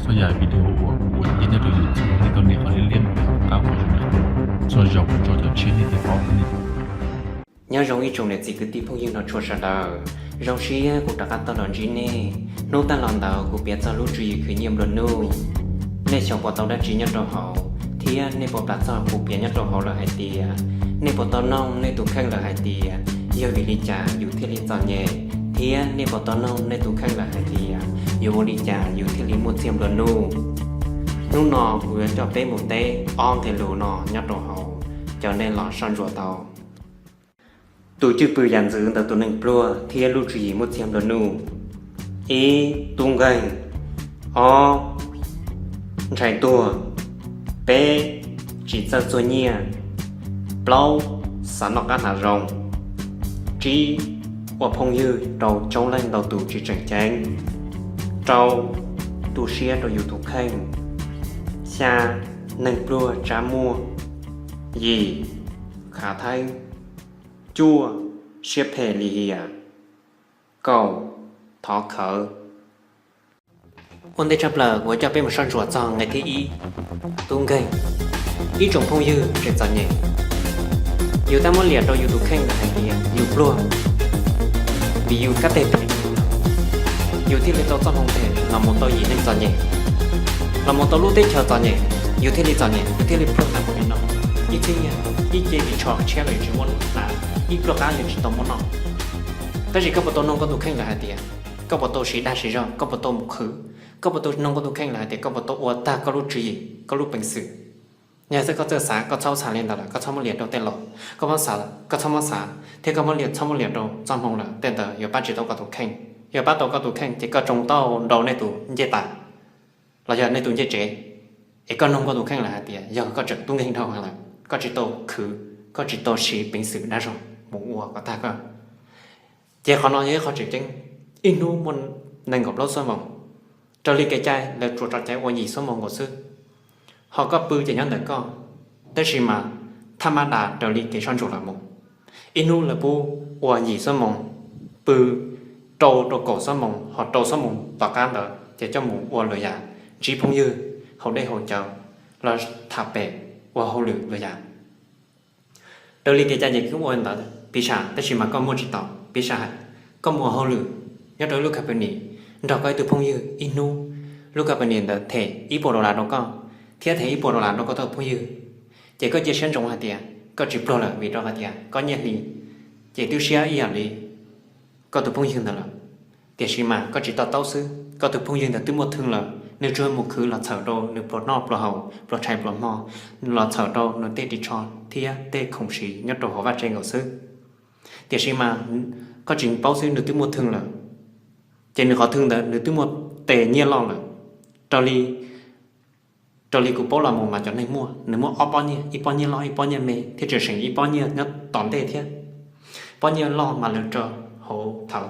Yam video uas kuv ua ntej nyob rau YouTube nej tau nias qhov liab liab no rov qab ua zoo, txhua zaus kuv tso cov tshiab nej thiaj paub ne. Nyob zoo ib tsoom niam txiv kwv tij phooj ywg no tshua sawv daws, zoo siab kuv rov qab tau los ntsib nej. Hnub tag los ntawd kuv piav txog lub tswv yim khwv nyiaj nplua nuj. Nej xyaum puas tau dab tsi nyob rau hauv thiab nej puas plam txog kuv piav nyob rau hauv lawm hais tias, nej puas tau noog nej tus kheej lawm hais tias yog vim li cas yus thiaj li txom nyem, thiab nej puas tau noog nej tus kheej lawm hais tias yuav ua li cas yus thiaj li muaj txiag nplua nuj. Hnub no kuv yuav coj peb mus teb ob nqe lus no nyob rau hauv, caw nej los soj ntsuam tau. Tus cwj pwm yam ntxwv ntawm tus neeg pluag thiab lub tswv yim muaj txiag nplua nuj. Ib, tub nkeeg. Ob, ntshai tuag. Peb, tsis txawj txuag nyiaj. Plaub, xav noj qab hnav zoo. Tsib, ua phooj ywg rau coob leej ntau tus tsis tseem ceeb. Rau, tu siab rau yus tus kheej. Xya, neeg pluag tsab muaj. Yim, khav theeb. Cuaj, siab phem lim hiam. Kaum, thov khawv. Ua ntej tshaj plaws kuv coj peb mus soj ntsuam txog nqe thib ib, tub nkeeg. Ib tsoom phooj ywg tseem txom nyem, yus tab muab liam rau yus tus kheej lawm hais tias yus pluag, vim yus kab teg phem, yus thiaj li tau txoj hmoo phem los mus tau yim neeg txom nyem, los mus tau lub teb chaws txom nyem, yus thiaj li txom nyem, yus thiaj li pluag tag mus li no. Ib txhiab nyiaj, ib ce ris tsho tshiab los yus tsis muaj hnav, ib pluag qab yus tsis tau muab noj. Tab sis koj puas tau noog koj tus kheej lawm hais tias koj puas tau siv dag siv zog, koj puas tau mus khwv, koj puas tau noog koj tus kheej lawm hais tias koj puas tau ua tag koj lub tswv yim, koj lub peev xwm. Yog xwb koj txawj xav, koj txhob xav li ntawd lawm, koj txhob muab liam rau tej laus, koj muab xav, koj txhob muab xav thiab koj muab liam, txhob muab liam rau txoj hmoo lawm, tej ntawd yuav pab tsis tau koj tus kheej. Yog pab tau koj tus kheej ces koj tsoo tau nrau nej tus ncej tas, los yog nej tus ncej tsev, es koj noog koj tus kheej lawm hais tias yog koj tseem tub nkeeg dhau lawm, koj tsis tau khwv, koj tsis tau siv peev xwm dag zog mus ua kom tag koj. Ces qhov no yog ib qho tseem ceeb, ib hnub muaj nees nkaum plaub xuab moos, raws li kev cai lawv tsuas tso cai ua yim xuab moos nkaus xwb. Ho koj pw ces nyob ntawm koj, tab sis mas thaj mab das raws li kev soj ntsuam los mus, ib hnub lawv pub ua yim xuab moos, pw rau rau kaum xuab moos, ho rau xuab moos tom qab ntawd ces coj mus ua lwm yam, ntsib phooj ywg, haus dej haus cawv, los tham pem, ua hauj lwm lwm yam. Raws li kev cai ces koj ua ntawd piv xam, tab sis mas koj muaj tsis tau piv xam hais, koj mus ua hauj lwm nyob rau ib lub company, nrog koj ib tug phooj ywg ib hnub, lub company ntawd them ib puas dollar rau koj, thiab them ib puas dollar rau koj tus phooj ywg, ces koj cia siab ntsoov hais tias koj tsis pluag lawm vim rau hais tias koj nyiaj hli ces twb siab ib yam li koj tus phooj ywg ntawd lawm. Tiam sis mas koj tsis to taub xwb, koj tus phooj ywg ntawd twb muaj thwj lawm, nws tsuas mus khwv los txhawm rau nws pluas noj pluas haus, pluas tshais pluas hmo, los txhawm rau nws tej ris tsho thiab tej khoom siv nyob rau hauv vaj tse nkaus xwb. Tiam sis mas koj tsis paub xwb, nws twb muaj thwj lawm, ces nws qhov thwj ntawd nws twb muaj tes nyiaj loj lawm. Raws li, raws li kuv paub los mus mas cov neeg muaj, nws muaj ob pob nyiaj, ib pob nyiaj loj ib pob nyiaj me, thiab tseem seem ib pob nyiaj nyob tom ntej thiab. Pob nyiaj loj mas lawv rau hauv thawv,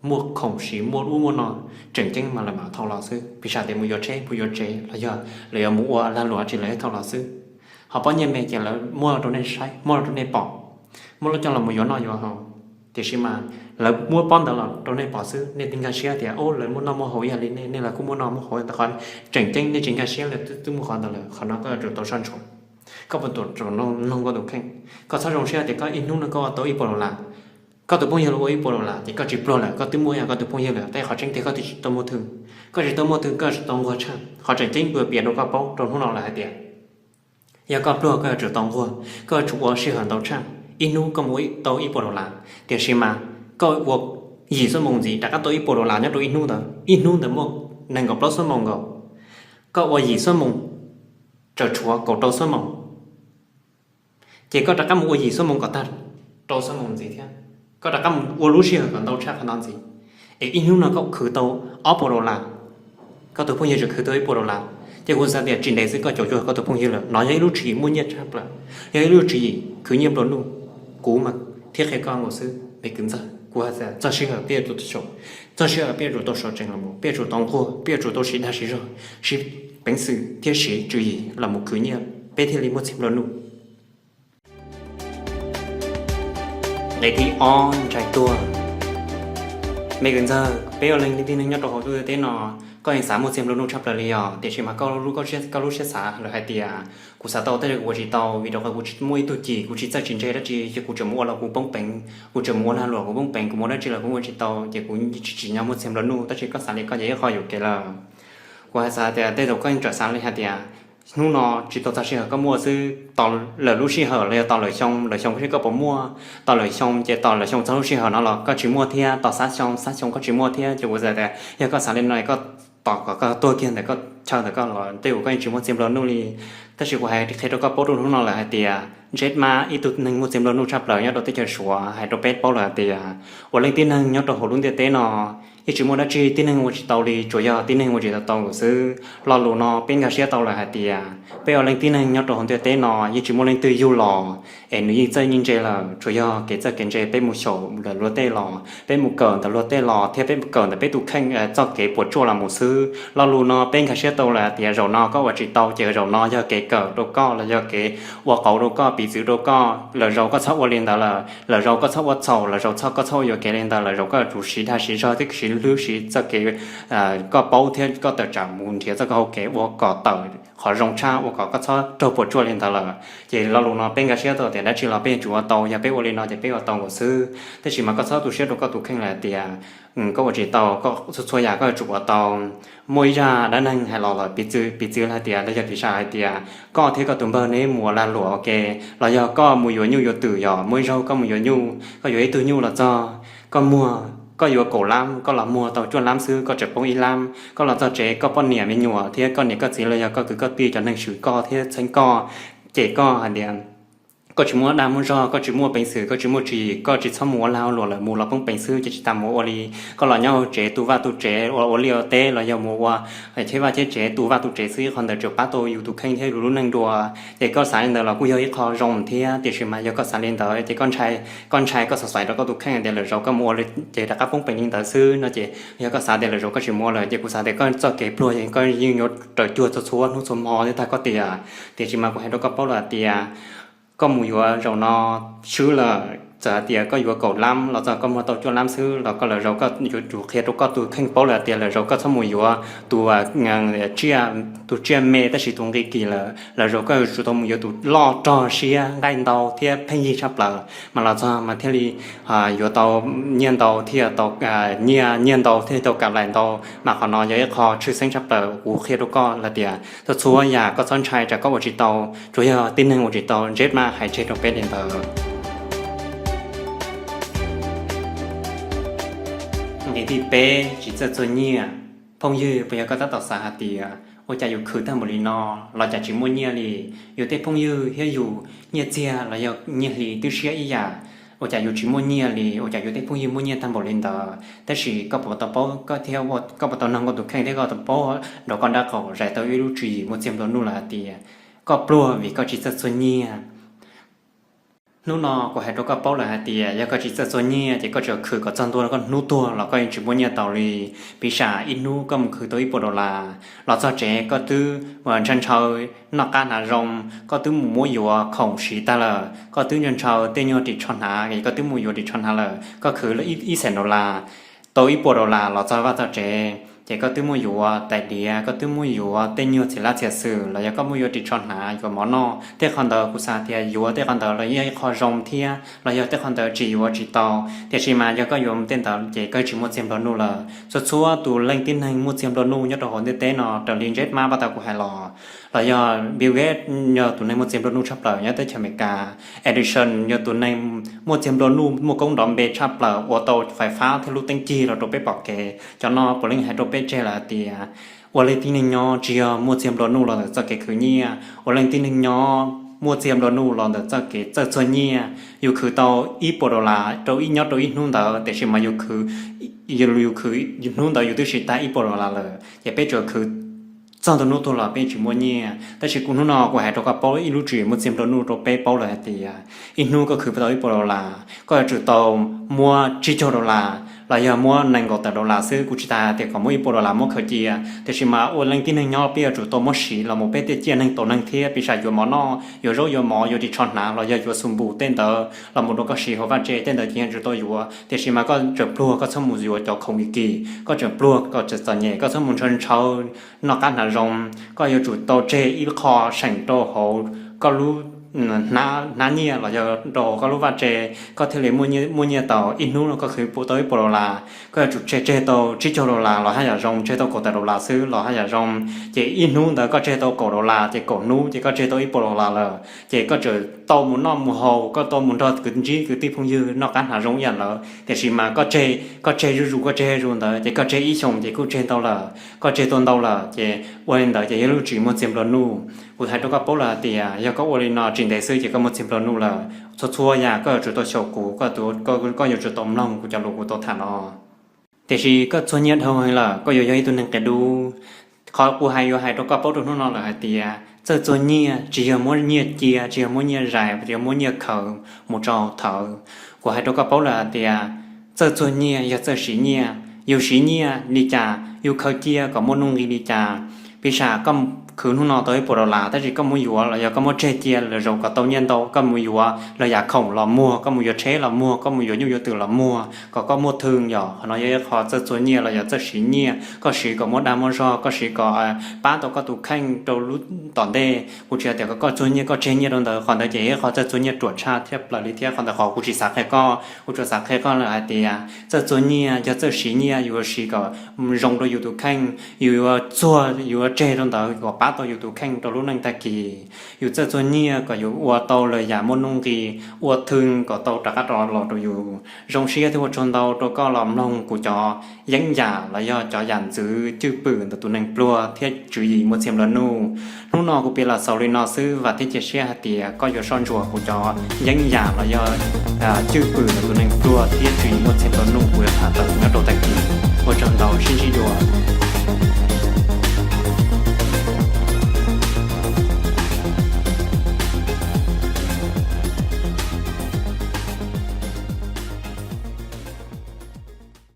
muaj khoom siv muaj ub muaj no, tseem ceeb mas lawv mam thau los xwb. Piv xam tias mus yuav tsheb, mus yuav tsev los yog lawv yuav mus ua lag luam tsis lawv thau los xwb. Ho pob nyiaj me ces lawv muaj rau nej saib, muaj rau nej pom, muaj lub coj los mus yuav noj yuav haus. Tiam sis mas lawv muab pob ntawd los rau nej pom xwb, nej thiaj nkag siab tias, o, lawv muaj noj muaj haus ib yam li nej, nej los kuj muaj noj muaj haus, tab sis qhov tseem ceeb nej tsis nkag siab, lawv twb muaj qhov ntawd lawm, qhov no koj yuav tsum tau soj ntsuam. Koj puas tau noog koj tus kheej? Koj txhob zoo siab tias koj ib hnub no koj ua tau ib puas dollar, koj tus phooj ywg los ua ib puas dollar ces koj tsis pluag lawm, koj twb muaj ib yam koj tus phooj ywg lawm, tab sis qhov tseeb tiag koj twb tsis tau muaj thwj. Koj tsis tau muaj thwj koj yuav tsum tau nquag tshaj. Qhov tseem ceeb kuv piav rau koj paub rau hnub no lawm hais tias, yog koj pluag koj yuav tsum tau nquag, koj yuav tsum ua sij hawm ntau tshaj, ib hnub koj mus tau ib puas dollar. Tiam sis mas koj ua yim xuab moos ntxiv rov qab tau ib puas dollar nyob rau ib hnub ntawd, ib hnub ntawd muaj nees nkaum plaub xuab moos nkaus, koj ua yim xuab moos tseem tshuav kaum rau xuab moos, ces koj rov qab mus ua yim xuab moos kom tag rau xuab moos ntxiv thiab, koj rov qab mus ua lub sij hawm kom ntau tshaj qhov no ntxiv, es ib hnub no koj khwv tau ob puas dollar, koj tus phooj ywg tseem khwv tau ib puas dollar, ces kuv xav tias tsis ntev xwb koj caum cuag koj tus phooj ywg lawm. No yog ib lub tswv yim muaj nyiaj tshaj plaws, yog ib lub tswv yim khwv nyiaj nplua nuj. Kuv mas thiab qhia koj nkaus xwb me kwv ntxawg, kuv hais tias txoj sij hawm peb yuav tsum tau xyaum, txoj sij hawm peb yuav tsum tau sawv tsees los mus, peb yuav tsum tau nquag, peb yuav tsum tau siv dag siv zog, siv peev xwm thiab siv tswv yim los mus khwv nyiaj peb thiaj li muaj txiag nplua nuj. Nqe thib ob, ntshai tuag. Me kwv ntxawg, peb ua leej tib neeg nyob rau hauv ntuj teb no, Koj yeej xav muaj txiag nplua nuj tshaj plaws li os, tiam sis mas koj lub siab xav lawm hais tias kuv xav tau tab sis kuv ua tsis tau vim rau qhov kuv tsis muaj ib tug cim, kuv tsis txawj tsis ntse dab tsi, ces kuv tseem mus ua los kuv poob peev, kuv tseem mus ua lag luam kuv poob peev, kuv mus dab tsi los kuv ua tsis tau, ces kuv tsis tsim nyog muaj txiag nplua nuj. Tab sis koj xav li koj ces ib qho yuam kev lawm. Kuv hais xav tias tej zaum koj yeej txawm xav li hais tias hnub no tsis tau txog sij hawm koj muaj xwb, tos lawm lub sij hawm los yog tos lawm xyoo, lawm xyoo seb koj puas muaj, tos lawm xyoo ces tos lawm xyoo txog lub sij hawm no los koj tsis muaj thiab, tos xab xyoo, xab xyoo koj tsis muaj thiab. Ces kuv xav tias yog koj xav li no koj tos kom koj tuag kiag ntawm koj chaw ntawm koj los tej zaum koj yeej tsis muaj txiag nplua nuj li. Tab sis kuv hais qhia rau koj paub rau hnub no lawm hais tias Jack Mas ib tug neeg muaj txiag nplua nuj tshaj plaws nyob rau teb chaws Suav hais rau peb paub lawm hais tias ua leej tib neeg nyob rau hauv lub ntiaj teb no yeej tsis muaj dab tsi tib neeg ua tsis tau li, tsuas yog tib neeg ua tsis tau tau xwb. Lo lus no peb nkag siab tau lawm hais tias peb ua leej tib neeg nyob rau hauv ntiaj teb no yeej tsis muaj leej twg yug los es nws yeej txawj yeej ntse lawm, tsuas yog kev txawj kev ntse peb mus xyaum ntawm luag tej los, peb mus kawm ntawm luag tej los thiab peb mus kawm ntawm peb tus kheej txoj kev puas tsuaj los mus xwb. Lo lus no peb nkag siab tau lawm hais tias zaum no koj ua tsis tau ces zaum no yog kev kawm rau koj los yog kev ua qauv rau koj, piv txwv rau koj. Lwm zaus koj txhob ua li ntawd lawm, lwm zaus koj txhob ua txhaum, lwm zaus txhob, koj txhob ua yuam kev li ntawd, lwm zaus koj yuav tsum siv dag siv zog thiab siv hlwb siv txoj kev koj paub thiab koj tawm tsam mus nrhiav txoj kawg hau kev ua kom tawm qhov zoo tshaj, ua kom koj txhob raug puas tsuaj li ntawd lawm. Ces lo lus no peb nkag siab tau tias dab tsi los peb yuav tsum ua tau, yog peb ua li no ces peb ua tau nkaus xwb. Tab sis mas koj txhob tu siab rau koj tus kheej lawm hais tias koj ua tsis tau, koj txhua txhua yam koj yuav tsum ua tau. Muaj ib zaj dab neeg hais los lawm piv txwv, piv txwv hais tias los yog piv xam hais tias koj thiab koj tus npawg neb mus ua lag luam ua ke, los yog koj mus yuav nyuj yuav twm, yog muaj ib zaug koj mus yuav nyuj, koj yuav ib tug nyuj los txog, koj muag, koj yuav kaum lab, koj los muag tau cuaj lab xwb, koj tseem poob ib lab. Koj los txog tsev koj poj niam me nyuam thiab koj niam koj txiv los yog koj kwv koj tij cov neeg swm koj thiab txheeb koj, cem koj hais tias koj tsis muaj dag muaj zog, koj tsis muaj peev xwm, koj tsis muaj tswv yim, koj tsis txhob mus ua lag ua luam lawm, mus los poob peev xwb ces tsis tas mus ua li. Koj los nyob hauv tsev tu vaj tu tsev ua ua liaj ua teb los yog mus ua cheb vaj cheb tsev tu vaj tu tsev xwb, qhov ntawd tsuas pab tau yus tus kheej thiab yus lub neej dua. Ces koj xav li ntawd los kuj yog ib qho zoo thiab, tiam sis mas yog koj xav li ntawd ces koj ntshai, koj ntshai koj xav xaiv rau koj tus kheej tias lwm zaus koj mus ua li ces rov qab poob peev li ntawd xwb no ces yog koj xav tias lwm zaus koj tsis mus ua lawm ces kuv xav tias koj txoj kev pluag ces koj yeej yuav raws cuag txhua txhua hnub txhua hmo thiab tag koj tias. Tiam sis mas kuv hais rau koj paub lawm hais tias koj mus yuav zaum no swb lawm, txawm hais tias koj yuav kaum lab los txog koj muag tau cuaj lab xwb los koj lwm zaus koj yuav tsum qhia rau koj tus kheej paub lawm hais tias lwm zaus koj txhob mus yuav tus tsiaj, tus tsiaj me tab sis tus nqi kis lawm, lwm zaus koj yuav tsum tau mus yuav tus loj rog siab nqaij ntau thiab pheej yig tshaj plaws mas los txog mas thiaj li yuav tau nyiaj ntau thiaj tau, nyiaj, nyiaj ntau thiaj tau kam lais ntau. Mas qhov no yog ib qho tshwj xeeb tshaj plaws kuv qhia rau koj lawm tias txhua txhua yam koj txhob ntshai tsam koj ua tsis tau, tsuas yog tib neeg ua tsis tau, Jack Mas hais tseg rau peb li ntawd. Nqe thib peb, tsis txawj txuag nyiaj. Phooj ywg, puas yog koj tab tom xav hais tias ua cas yus khwv tag npaum li no los cas tsis muaj nyiaj li? Yus tej phooj ywg thiab yus nyiaj txiag los yog nyiaj hli twb siab ib yam, ua cas yus tsis muaj nyiaj li? Ua cas yus tej phooj ywg muaj nyiaj tag npaum li ntawd? Tab sis koj puas tau paub, koj thiab koj puas tau noog koj tus kheej thiab koj tau paub nrog koj nraub qaum zais tau ib lub tswv yim muaj txiag nplua nuj lawm hais tias koj pluag vim koj tsis txawj txuag nyiaj. Hnub no kuv hais rau koj paub lawm hais tias yog koj tsis txawj txuag nyiaj ces koj tsuas khwv kom txog ntua koj hnub tuag los koj yeej tsis muaj nyiaj tau li. Piv xam ib hnub koj mus khwv tau ib puas dollar, los txog tsev koj twb ntshaw ntshaw noj qab hnav zoo, koj twb mus muab yuav khoom siv tag lawm, koj twb ntshaw ntshaw tej nyuag ris tsho hnav, koj twb mus yuav ris tsho hnav lawm, koj khwv ib xees dollar, tau ib puas dollar los txog vaj txog tsev ces koj twb muaj yuav tais diav, koj twb muaj yuav tej nyuag txiv lab txiav xwm los yog koj muaj yuav ris tsho hnav, yuav mov noj. Tej qhov ntawd kuv xav tias yuav tej qhov ntawd los yog ib qho zoo thiab, los yog tej qhov ntawd tsis yuav tsis tau. Tiam sis mas yog koj yuav tej ntawd ces koj tsis muaj txiag nplua nuj lawm. Txhua txhua tus leej tib neeg muaj txiag nplua nuj nyob rau hauv ntiaj teb no raws li Jack Mas pab tau kuv hais los, los yog Bill Gates yog tus neeg muaj txiag nplua nuj tshaj plaws nyob teb chaws Amelikas, Edison yog tus neeg muaj txiag nplua nuj muaj koob nrov npe tshaj plaws ua tau fais fab thiab lub teeb cig los rau peb pom kev. Cov no puav leej hais rau peb tseg lawm hais tias ua leej tib neeg nyob tsis yog muaj txiag nplua nuj los ntawm txoj kev khwv nyiaj. Ua leej tib neeg nyob muaj txiag nplua nuj los ntawm txoj kev txawj txuag nyiaj. Yus khwv tau ib puas dollar rau ib, nyob rau ib hnub ntawd, tiam sis mas yus khwv, yus khwv hnub ntawd yus twb siv tag ib puas dollar lawm, ces peb tsuas khwv txog ntua hnub tuag los peb tsis muaj nyiaj. Tab sis kuv hnub no kuv hais rau koj paub ib lub tswv yim muaj txiag nplua nuj rau peb paub lawm hais tias ib hnub koj khwv tau ib puas dollar, koj yuav tsum tau muab tsib caug dollar los yog muab nees nkaum tawm dollar xwb. Kuv tsis tas hais tias kom muab ib puas dollar muab khaws cia, tiam sis mas ua leej tib neeg nyob peb yuav tsum tau muab siv los mus peb thiaj ciaj neeg tau neeg thiab. Piv xam yuav mov noj, yuav zaub yuav mov, yuav ris tsho hnav los yog yuav xu npus tej ntawd los mus rau koj siv hauv vaj tse tej ntawd ces yeej yuav tsum tau yuav. Tiam sis mas koj tseem pluag koj txhob mus yuav cov khoom kis kis, koj tseem pluag koj txom nyem koj txhob mus ntshaw ntshaw noj qab hnav zoo. Koj yuav tsum tau tseg ib qho seem rau hauv koj lub hnab nyiaj los yog rau hauv koj lub vaj tse, koj thiaj li muaj nyiaj tau. Ib hnub no koj khwv tau ib puas dollar, koj yuav tsum tseg, tseg tau tsib caug dollar los haj yam zoo, tseg tau kaum tawm dollar xwb los haj yam zoo. Ces ib hnub ntawd koj tseg tau kaum dollar, ces kaum hnub ces koj tseg tau ib puas dollar lawm, ces koj tseem tau mus noj mus haus, koj tau mus nrog kwv ntsib kwv tij phooj ywg noj qab hnav zoo ib yam lawm. Tiam sis mas koj tseg, koj tseg zuj zus, koj tseg zuj zus ntawd ces koj tseg ib xyoos ces kuj tseg ntau lawm, koj tseg tau ntau lawm ces ua li ntawd ces yog lub tswv yim muaj txiag nplua nuj. Kuv hais rau koj paub lawm hais tias yog koj ua li no tsis ntev xwb ces koj muaj txiag nplua nuj lawm. Txhua txhua yam koj yuav tsum tau xyaum kuv, koj yuav tsum tau mloog kuv cov lus kuv tau tham no. Tiam sis koj txuag nyiaj dhau heev lawm koj yuav yog ib tug neeg qias dub. Qhov kuv hais yuav hais rau koj paub rau hnub no lawm hais tias txawj txuag nyiaj tsis yog muab nyiaj cia, tsis yog muab nyiaj zais, tsis yog muab nyiaj khaws mus rau thawv. Kuv hais rau koj paub lawm hais tias txawj txuag nyiaj yog txawj siv nyiaj. Yus siv nyiaj li cas, yus khaws cia kom muaj nuj nqis li cas. Piv xam koj khwv hnub no tau ib puas dollar tab sis koj mus yuav los yog koj muab tseg cia lwm zaus kom tau nyiaj ntau, koj mus yuav lwm yam khoom los muag, koj mus yuav tsheb los muag, koj mus yuav nyuj yuav twm los muag kom koj muaj thwj. Yog qhov no yog ib qho txawj txuag nyiaj los yog txawj siv nyiaj. Koj siv kom muaj dag muaj zog, koj siv kom pab tau koj tus kheej rau lub tom ntej. Kuv tsis hais tias kom koj txuag nyiaj koj tseg nyiaj rau ntawd, qhov ntawd ces ib qho txawj txuag nyiaj ruam tshaj thiab plaws li thiab. Qhov ntawd qhov kuv tsis xav qhia koj, kuv tsuas xav qhia koj lawm hais tias txawj txuag nyiaj yog txawj siv nyiaj, yus yuav siv kom zoo rau yus tus kheej. Yus yuav txuag, yus yuav tseg rau ntawd kom pab tau yus tus kheej rau lub neej tag kis. Yus txawj txuag nyiaj kom yus ua tau lwm yam muaj nuj nqis, ua thwj kom tau rov qab rov los rau yus. Zoo siab thiab ua tsaug ntau rau koj los mloog kuv cov yeeb yam los yog cov yam ntxwv cwj pwm ntawm tus neeg pluag thiab tswv yim muaj txiag nplua nuj. Hnub no kuv piav los xaus li no xwb, vam thiab cia siab hais tias koj yuav soj ntsuam kuv cov yeeb yam los yog cwj pwm ntawm tus neeg pluag thiab tswv yim muaj txiag nplua nuj kuv yuav tham tawm nyob rau tag kis. Ua tsaug ntau, sib ntsib dua.